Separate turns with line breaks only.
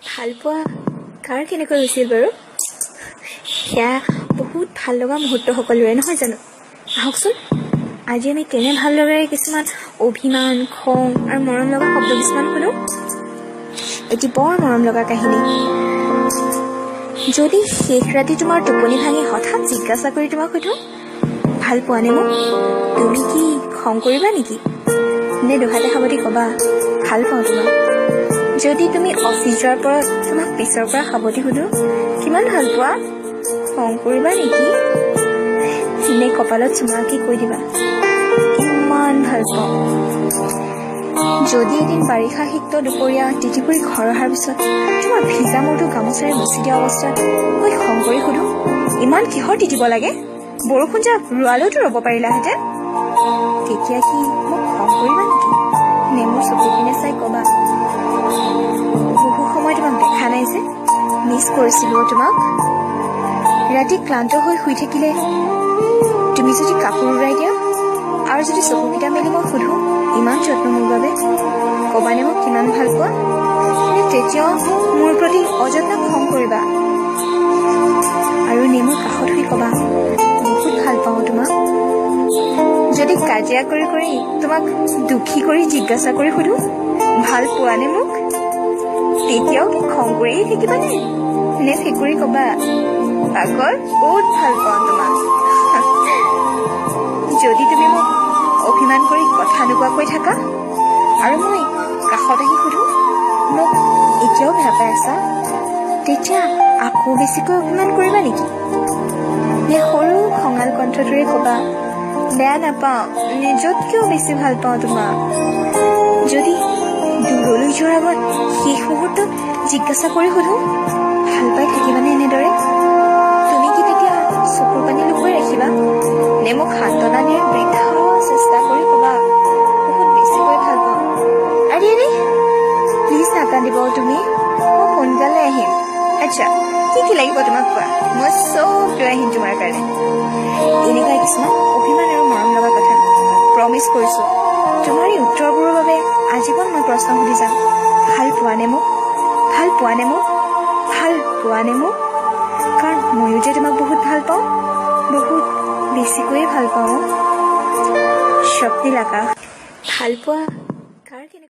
ভালপোৱা কাৰ কেনেকৈ হৈছিল বাৰু, সেয়া বহুত ভাল লগা মুহূৰ্ত সকলোৰে, নহয় জানো? আহকচোন, আজি আমি তেনে ভাল লগাৰে কিছুমান অভিমান, খং আৰু মৰম লগা শব্দ কিছুমান শুনো। এটি বৰ মৰম লগা কাহিনী। যদি শেষ ৰাতি তোমাৰ টোপনি ভাঙি হঠাৎ জিজ্ঞাসা কৰি তোমাক সোধো, "ভাল পোৱানে মোক?" তুমি কি খং কৰিবা নেকি, নে দুহাতে সাৱটি কবা, "ভাল পাওঁ তোমাক"? যদি তুমি অফিচ যোৱাৰ পৰত তোমাক পিছৰ পৰা সাৱটি সোধো, "কিমান ভাল পোৱা?" খং কৰিবা নেকি, নে কপালত চুমা আঁকি কৈ দিবা, "ইমান ভাল পাওঁ"? যদি এদিন বাৰিষা সিক্ত দুপৰীয়া তিতি কৰি ঘৰ অহাৰ পিছত তোমাৰ ভিজা মূৰটো গামোচাৰে মুচি দিয়া অৱস্থাত মই খং কৰি সোধো, "ইমান কিহৰ তিতিব লাগে? বৰষুণ যাক ৰোৱালেওতো ৰ'ব পাৰিলাহেঁতেন।" তেতিয়া কি মোক খং কৰিবা নেকি, নে মোৰ চকুৰ পিনে চাই কবা, "বহু সময় তোমাক দেখা নাই যে, মিছ কৰিছিলো অ' তোমাক"? ৰাতি ক্লান্ত হৈ শুই থাকিলে তুমি যদি কাপোৰ উৰাই দিয়া আৰু যদি চকুকেইটা মেলি মই সোধো, "ইমান যত্ন মোৰ বাবে", কবানে মোক কিমান ভাল পোৱা, নে তেতিয়াও মোৰ প্ৰতি অযত্ন খং কৰিবা আৰু নে মোৰ কাষত শুই কবা, "বহুত ভাল পাওঁ তোমাক"? যদি কাজিয়া কৰি কৰি তোমাক দুখী কৰি জিজ্ঞাসা কৰি সোধো, "ভাল পোৱানে মোক?" তেতিয়াও কি খং কৰিয়ে থাকিবানে, নে ফেকুৰি কবা, "পাগল, বহুত ভাল পাওঁ তোমাক"? যদি তুমি মোক অভিমান কৰি কথা নোকোৱাকৈ থাকা আৰু মই কাষত আহি সোধো, "মোক এতিয়াও বেয়া পাই আছা?" তেতিয়া আকৌ বেছিকৈ অভিমান কৰিবা নেকি, নে সৰু খঙাল কণ্ঠটোৰে কবা, "বেয়া নাপাওঁ, নিজতকৈও বেছি ভাল পাওঁ তোমাক"? যদি দূৰলৈ যোৱাৰ আগত শেষ মুহূৰ্তত জিজ্ঞাসা কৰি সোধো, "ভাল পাই থাকিবানে এনেদৰে?" তুমি কি তেতিয়া চকুৰ পানী লুকুৱাই ৰাখিবা, নে মোক সান্তনা দিয়াৰ বৃথা চেষ্টা কৰি কবা, "বহুত বেছিকৈ ভাল পাওঁ"? আৰে আৰে, প্লিজ নাকান্দিব তুমি, মই সোনকালে আহিম। আচ্ছা, কি কি লাগিব তোমাক কোৱা, মই চব লৈ আহিম তোমাৰ কাৰণে। এনেকুৱা কিছুমান অভিমান আৰু মৰম লগা কথা। প্ৰমিছ কৰিছো, তোমাৰ এই উত্তৰবোৰৰ বাবে আজীৱন মই প্ৰশ্ন সুধি যাম, ভাল পোৱানে মোক? ভাল পোৱানে মোক? ভাল পোৱানে মোক? কাৰণ ময়ো যে তোমাক বহুত ভাল পাওঁ, বহুত বেছিকৈয়ে ভাল পাওঁ। স্বপ্নীল আকাশ। ভাল পোৱা কাৰ কেনেকুৱা